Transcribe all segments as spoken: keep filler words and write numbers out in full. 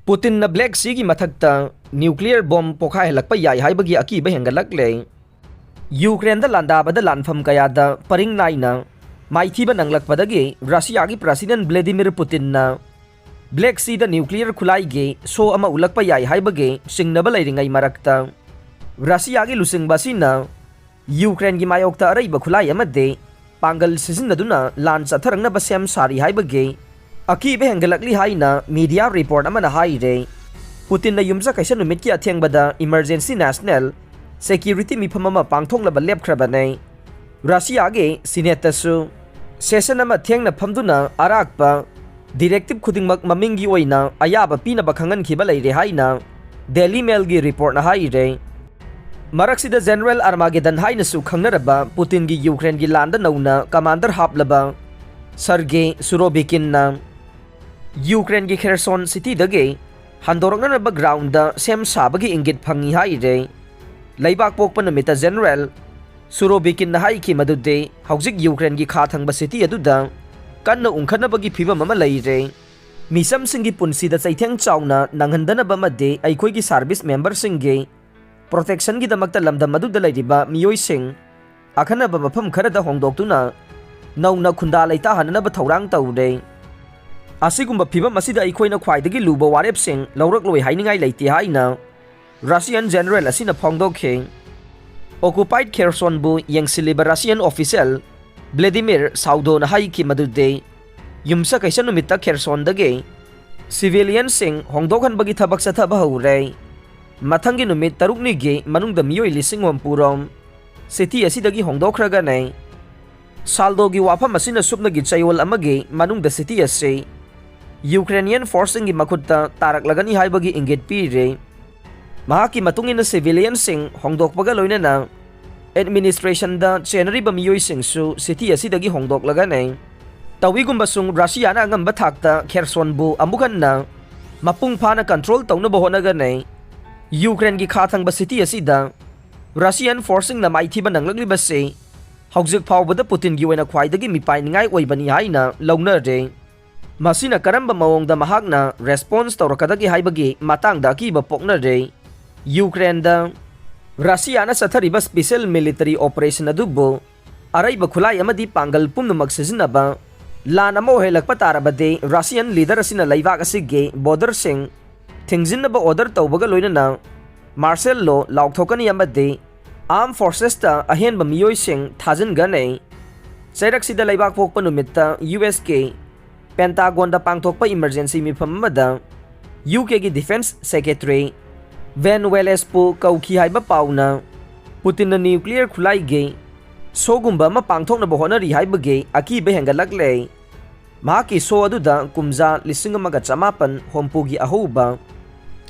ꯄꯨꯇꯤꯟꯅ black ꯁꯤꯒꯤ ꯃꯊꯛꯇ nuclear bomb ꯄꯣꯈꯥꯏꯍꯜꯂꯛꯄ ꯌꯥꯏ ꯍꯥꯏꯕꯒꯤ ꯑꯀꯤꯕ ꯍꯦꯟꯒꯠꯂꯛꯂꯦ꯫ ꯌꯨꯀ꯭ꯔꯦꯟꯗ ꯂꯥꯟꯗꯥꯕꯗ ꯂꯥꯟꯐꯝ ꯀꯌꯥꯗ ꯄꯔꯤꯡ ꯅꯥꯏꯅ ꯃꯥꯏꯊꯤꯕ ꯅꯪꯂꯛꯄꯗꯒꯤ ꯔꯁꯤꯌꯥꯒꯤ ꯄ꯭ꯔꯁꯤꯗꯦꯟ ꯚ꯭ꯂꯦꯗꯤꯃꯤꯔ ꯄꯨꯇꯤꯟꯅ ꯕ꯭ꯂꯦꯛ ꯁꯤꯗ ꯅ꯭ꯌꯨꯀ꯭ꯂꯤꯌꯔ ꯈꯨꯠꯂꯥꯏꯒꯤ ꯁꯣ ꯑꯃ ꯎꯠꯂꯛꯄ ꯌꯥꯏ ꯍꯥꯏꯕꯒꯤ ꯆꯤꯡꯅꯕ ꯂꯩꯔꯤꯉꯩ ꯃꯔꯛꯇ, ꯔꯁꯤꯌꯥꯒꯤ ꯂꯨꯆꯤꯡꯕ ꯑꯁꯤꯅ ꯌꯨꯀ꯭ꯔꯦꯟꯒꯤ ꯃꯥꯌꯣꯛꯇ ꯑꯔꯩꯕ ꯈꯨꯠꯂꯥꯏ ꯑꯃꯗꯤ ꯄꯥꯡꯒꯜ ꯁꯤꯖꯤꯟꯅꯗꯨꯅ ꯂꯥꯟ ꯆꯠꯊꯔꯛꯅꯕ ꯁꯦꯝ ꯁꯥꯔꯤ ꯍꯥꯏꯕꯒꯤ ꯑꯀꯤꯕ ꯍꯦꯟꯒꯠꯂꯛꯂꯤ ꯍꯥꯏꯅ ꯃꯤꯗꯤꯌꯥ ꯔꯤꯄꯣꯔꯠ ꯑꯃꯅ ꯍꯥꯏꯔꯦ꯫ ꯄꯨꯇꯤꯟꯅ ꯌꯨꯝꯁꯀꯩꯁ ꯅꯨꯃꯤꯠꯀꯤ ꯑꯊꯦꯡꯕꯗ ꯏꯃꯔꯖꯦꯟꯁꯤ ꯅꯦꯁꯅꯦꯜ ꯁꯦꯀ꯭ꯌꯨꯔꯤꯇꯤ ꯃꯤꯐꯝ ꯑꯃ ꯄꯥꯡꯊꯣꯛꯅꯕ ꯂꯦꯞꯈ꯭ꯔꯕꯅꯦ꯫ ꯔꯁꯤꯌꯥꯒꯤ ꯁꯤꯅꯦꯠꯇꯁꯨ ꯁꯦꯁꯟ ꯑꯃ ꯊꯦꯡꯅ ꯐꯝꯗꯨꯅ ꯑꯔꯥꯛꯄ ꯗꯤꯔꯦꯛꯇꯤꯚ ꯈꯨꯗꯤꯡꯃꯛ ꯃꯃꯤꯡꯒꯤ ꯑꯣꯏꯅ ꯑꯌꯥꯕ ꯄꯤꯅꯕ ꯈꯪꯍꯟꯈꯤꯕ ꯂꯩꯔꯦ ꯍꯥꯏꯅ ꯗꯦꯂꯤ ꯃꯦꯜꯒꯤ ꯔꯤꯄꯣꯔꯠꯅ ꯍꯥꯏꯔꯦ꯫ ꯃꯔꯛꯁꯤꯗ ꯖꯦꯅꯔꯦꯜ ꯑꯔꯃꯥꯒꯦꯗꯟ ꯍꯥꯏꯅꯁꯨ ꯈꯪꯅꯔꯕ ꯄꯨꯇꯤꯟꯒꯤ ꯌꯨꯀ꯭ꯔꯦꯟꯒꯤ ꯂꯥꯟꯗ ꯅꯧꯅ ꯀꯃꯥꯟꯗꯔ ꯍꯥꯞꯂꯕ ꯁꯔꯒꯦ ꯁꯨꯔꯣꯕꯤꯀꯤꯟꯅ ꯌꯨꯀ꯭ꯔꯦꯟꯒꯤ ꯈꯦꯔꯁꯣꯟ ꯁꯤꯇꯤꯗꯒꯤ ꯍꯟꯗꯣꯔꯛꯅꯅꯕ ꯒ꯭ꯔꯥꯎꯟꯗ ꯁꯦꯝ ꯁꯥꯕꯒꯤ ꯏꯪꯒꯤꯠ ꯐꯪꯉꯤ ꯍꯥꯏꯔꯦ꯫ ꯂꯩꯕꯥꯛ ꯄꯣꯛꯄ ꯅꯨꯃꯤꯠꯇ ꯖꯦꯅꯔꯦꯜ ꯁꯨꯔꯣꯕꯤꯀꯤꯟꯅ ꯍꯥꯏꯈꯤ ꯃꯗꯨꯗꯤ ꯍꯧꯖꯤꯛ ꯌꯨꯀ꯭ꯔꯦꯟꯒꯤ ꯈꯥ ꯊꯪꯕ ꯁꯤꯇꯤ ꯑꯗꯨꯗ ꯀꯟꯅ ꯎꯪꯈꯠꯅꯕꯒꯤ ꯐꯤꯕꯝ ꯑꯃ ꯂꯩꯔꯦ꯫ ꯃꯤꯆꯝꯁꯤꯡꯒꯤ ꯄꯨꯟꯁꯤꯗ ꯆꯩꯊꯦꯡ ꯆꯥꯎꯅ ꯅꯪꯍꯟꯗꯅꯕ ꯑꯃꯗꯤ ꯑꯩꯈꯣꯏꯒꯤ ꯁꯥꯔꯚꯤꯁ ꯃꯦꯝꯕꯔꯁꯤꯡꯒꯤ ꯄ꯭ꯔꯣꯇꯦꯛꯁꯟꯒꯤꯗꯃꯛꯇ ꯂꯝꯗꯝ ꯑꯗꯨꯗ ꯂꯩꯔꯤꯕ ꯃꯤꯑꯣꯏꯁꯤꯡ ꯑꯈꯟꯅꯕ ꯃꯐꯝ ꯈꯔꯗ ꯍꯣꯡꯗꯣꯛꯇꯨꯅ ꯅꯧꯅ ꯈꯨꯟꯗꯥ ꯂꯩꯇꯥꯍꯟꯅꯅꯕ ꯊꯧꯔꯥꯡ ꯇꯧꯔꯦ꯫ ꯑꯁꯤꯒꯨꯝꯕ ꯐꯤꯕꯝ ꯑꯁꯤꯗ ꯑꯩꯈꯣꯏꯅ ꯈ꯭ꯋꯥꯏꯗꯒꯤ ꯂꯨꯕ ꯋꯥꯔꯦꯞꯁꯤꯡ ꯂꯧꯔꯛꯂꯣꯏ ꯍꯥꯏꯅꯤꯡꯉꯥꯏ ꯂꯩꯇꯦ ꯍꯥꯏꯅ ꯔꯁꯤꯌꯥꯟ ꯖꯦꯅꯔꯦꯜ ꯑꯁꯤꯅ ꯐꯣꯡꯗꯣꯛꯈꯤ꯫ ꯑꯣꯀꯨꯄꯥꯏꯗ ꯈꯦꯔꯁꯣꯟꯕꯨ ꯌꯦꯡꯁꯤꯜꯂꯤꯕ ꯔꯁꯤꯌꯥꯟ ꯑꯣꯐꯤꯁꯤꯌꯦꯜ ꯚ꯭ꯂꯦꯗꯤꯃꯤꯔ ꯁꯥꯎꯗꯣꯅ ꯍꯥꯏꯈꯤ ꯃꯗꯨꯗꯤ ꯌꯨꯝꯁꯀꯩꯁ ꯅꯨꯃꯤꯠꯇ ꯈꯦꯔꯁꯣꯟꯗꯒꯤ ꯁꯤꯚꯤꯂꯤꯌꯟꯁꯤꯡ ꯍꯣꯡꯗꯣꯛꯍꯟꯕꯒꯤ ꯊꯕꯛ ꯆꯠꯊꯕ ꯍꯧꯔꯦ꯫ ꯃꯊꯪꯒꯤ ꯅꯨꯃꯤꯠ ꯇꯔꯨꯛꯅꯤꯒꯤ ꯃꯅꯨꯡꯗ ꯃꯤꯑꯣꯏ ꯂꯤꯁꯤꯡ ꯑꯃ ꯄꯨꯔꯣꯝ ꯁꯤꯇꯤ ꯑꯁꯤꯗꯒꯤ ꯍꯣꯡꯗꯣꯛꯈ꯭ꯔꯒꯅꯤ꯫ ꯁꯥꯜꯗꯣꯒꯤ ꯋꯥꯐꯝ ꯑꯁꯤꯅ ꯁꯨꯞꯅꯒꯤ ꯆꯌꯣꯜ ꯑꯃꯒꯤ ꯃꯅꯨꯡꯗ ꯁꯤꯇꯤ ꯑꯁꯤ ꯌꯨꯀ꯭ꯔꯦꯅꯤꯌꯟ ꯐꯣꯔꯁꯁꯤꯡꯒꯤ ꯃꯈꯨꯠꯇ ꯇꯥꯔꯛꯂꯒꯅꯤ ꯍꯥꯏꯕꯒꯤ ꯏꯪꯒꯤꯠ ꯄꯤꯔꯤ꯫ ꯃꯍꯥꯛꯀꯤ ꯃꯇꯨꯡ ꯏꯟꯅ ꯁꯤꯚꯤꯂꯤꯌꯟꯁꯤꯡ ꯍꯣꯡꯗꯣꯛꯄꯒ ꯂꯣꯏꯅꯅ ꯑꯦꯗꯃꯤꯅꯤꯁꯇ꯭ꯔꯦꯁꯟꯗ ꯆꯦꯟꯅꯔꯤꯕ ꯃꯤꯑꯣꯏꯁꯤꯡꯁꯨ ꯁꯤꯇꯤ ꯑꯁꯤꯗꯒꯤ ꯍꯣꯡꯗꯣꯛꯂꯒꯅꯤ꯫ ꯇꯧꯏꯒꯨꯝꯕꯁꯨꯡ ꯔꯁꯤꯌꯥꯅ ꯑꯉꯝꯕ ꯊꯥꯛꯇ ꯈꯦꯔꯁꯣꯟꯕꯨ ꯑꯃꯨꯛ ꯍꯟꯅ ꯃꯄꯨꯡ ꯐꯥꯅ ꯀꯟꯇ꯭ꯔꯣꯜ ꯇꯧꯅꯕ ꯍꯣꯠꯅꯒꯅꯤ꯫ ꯌꯨꯀ꯭ꯔꯦꯟꯒꯤ ꯈꯥ ꯊꯪꯕ ꯁꯤꯇꯤ ꯑꯁꯤꯗ ꯔꯁꯤꯌꯟ ꯐꯣꯔꯁꯁꯤꯡꯅ ꯃꯥꯏꯊꯤꯕ ꯅꯪꯂꯛꯂꯤꯕꯁꯤ ꯍꯧꯖꯤꯛ ꯐꯥꯎꯕꯗ ꯄꯨꯇꯤꯟꯒꯤ ꯑꯣꯏꯅ ꯈ꯭ꯋꯥꯏꯗꯒꯤ ꯃꯤꯄꯥꯏꯅꯤꯡꯉꯥꯏ ꯑꯣꯏꯕꯅꯤ ꯍꯥꯏꯅ ꯂꯧꯅꯔꯦ꯫ ꯃꯁꯤꯅ ꯀꯔꯝꯕ ꯃꯑꯣꯡꯗ ꯃꯍꯥꯛꯅ response ꯇꯧꯔꯛꯀꯗꯒꯦ ꯍꯥꯏꯕꯒꯤ ꯃꯇꯥꯡꯗ ꯑꯀꯤꯕ ꯄꯣꯛꯅꯔꯦ꯫ ꯌꯨꯀ꯭ꯔꯦꯟꯗ ꯔꯁꯤꯌꯥꯅ ꯆꯠꯊꯔꯤꯕ special military operation ꯑꯗꯨꯕꯨ ꯑꯔꯩꯕ ꯈꯨꯠꯂꯥꯏ ꯑꯃꯗꯤ ꯄꯥꯡꯒꯜ ꯄꯨꯝꯅꯃꯛ ꯁꯤꯖꯤꯟꯅꯕ ꯂꯥꯟ ꯑꯃ ꯑꯣꯏꯍꯜꯂꯛꯄ ꯇꯥꯔꯕꯗꯤ, Russian leader ꯑꯁꯤꯅ ꯂꯩꯕꯥꯛ ꯑꯁꯤꯒꯤ borderꯁꯤꯡ ꯊꯤꯡꯖꯤꯟꯅꯕ order ꯇꯧꯕꯒ ꯂꯣꯏꯅꯅ martial law ꯂꯥꯎꯊꯣꯛꯀꯅꯤ ꯑꯃꯗꯤ armed forcesꯇ ꯑꯍꯦꯟꯕ ꯃꯤꯑꯣꯏꯁꯤꯡ ꯊꯥꯖꯤꯟꯒꯅꯤ꯫ ꯆꯩꯔꯛꯁꯤꯗ ꯂꯩꯕꯥꯛ ꯄꯣꯛꯄ ꯅꯨꯃꯤꯠꯇ ꯌꯨ ꯑꯦꯁꯀꯤ ꯄꯦꯟꯇꯥꯒꯣꯟꯗ ꯄꯥꯡꯊꯣꯛꯄ emergency ꯃꯤꯐꯝ ꯑꯃꯗ ꯌꯨ ꯀꯦꯒꯤ defence secretary ꯕꯦꯟ ꯋꯦꯂꯦꯁꯄꯨ ꯀꯧꯈꯤ ꯍꯥꯏꯕ ꯄꯥꯎꯅ ꯄꯨꯇꯤꯟꯅ nuclear ꯈꯨꯠꯂꯥꯏꯒꯤ show ꯒꯨꯝꯕ ꯑꯃ ꯄꯥꯡꯊꯣꯛꯅꯕ ꯍꯣꯠꯅꯔꯤ ꯍꯥꯏꯕꯒꯤ ꯑꯀꯤꯕ ꯍꯦꯟꯒꯠꯂꯛꯂꯦ꯫ ꯃꯍꯥꯛꯀꯤ show ꯑꯗꯨꯗ ꯀꯨꯝꯖꯥ ꯂꯤꯁꯤꯡ ꯑꯃꯒ ꯆꯃꯥꯄꯟ ꯍꯨꯝꯐꯨꯒꯤ ꯑꯍꯧꯕ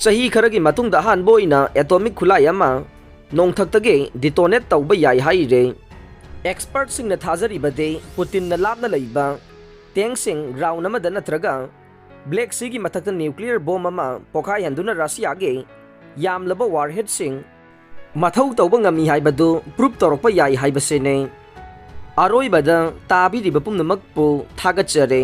ꯆꯍꯤ ꯈꯔꯒꯤ ꯃꯇꯨꯡꯗ ꯑꯍꯥꯟꯕ ꯑꯣꯏꯅ atomic ꯈꯨꯠꯂꯥꯏ ꯑꯃ ꯅꯣꯡꯊꯛꯇꯒꯤ detonate ꯇꯧꯕ ꯌꯥꯏ ꯍꯥꯏꯔꯦ꯫ Expertꯁꯤꯡꯅ ꯊꯥꯖꯔꯤꯕꯗꯤ ꯄꯨꯇꯤꯟꯅ ꯂꯥꯞꯅ ꯂꯩꯕ tankꯁꯤꯡ ground ꯑꯃꯗ ꯅꯠꯇ꯭ꯔꯒ Black Seaꯒꯤ ꯃꯊꯛꯇ nuclear bomb ꯑꯃ ꯄꯣꯈꯥꯏꯍꯟꯗꯨꯅ ꯔꯁꯤꯌꯥꯒꯤ ꯌꯥꯝꯂꯕ warheadꯁꯤꯡ ꯃꯊꯧ ꯇꯧꯕ ꯉꯝꯃꯤ ꯍꯥꯏꯕꯗꯨ prove ꯇꯧꯔꯛꯄ ꯌꯥꯏ ꯍꯥꯏꯕꯁꯤꯅꯤ꯫ ꯑꯔꯣꯏꯕꯗ ꯇꯥꯕꯤꯔꯤꯕ ꯄꯨꯝꯅꯃꯛꯄꯨ ꯊꯥꯒꯠꯆꯔꯤ꯫